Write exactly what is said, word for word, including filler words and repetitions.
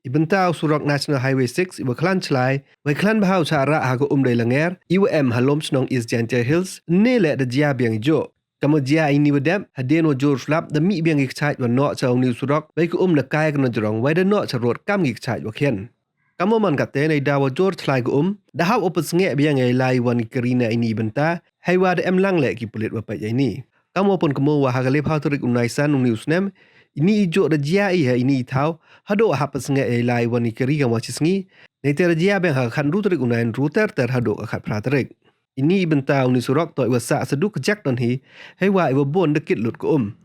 I bynta u surok National Highway six iwa khlan chlai, wei khlan bha u chah rah ha ka um Deilanger, iwa em ha Lum Chnong, East Jaintia Hills, ne leh da jia biang i jooh. Kamwa jia ini wa dep, hadien wa joor slap, da mih biang ki kchaid wa noh cha uni u surok, wei ka um na kai ka na jrong, wei da noh cha rud kam ki kchaid wa khian. Kamwa man katte, neida wa joor chlai ka um, da hap u pynsngeh biang ya i lai wan ki kari na ini i bynta, heiwa da em lang leh ki pulit wa peit ya ini. Kamwa pynkynmaw wa ha ka le phaw tarik u Naisan uni u snem, ini i jooh da jia i ha ini i thaw, hadooh hap pynsngeh ya i lai wan ki kari kamwa chi sngi, neite da jia biang ha ka khatynru tarik u Naisan, ru ter ter hadooh ka khatphra tarik. Ini i bynta uni u surok toh iwa sah sa du kjak don hi, heiwa iwa boon da kit lut ka um.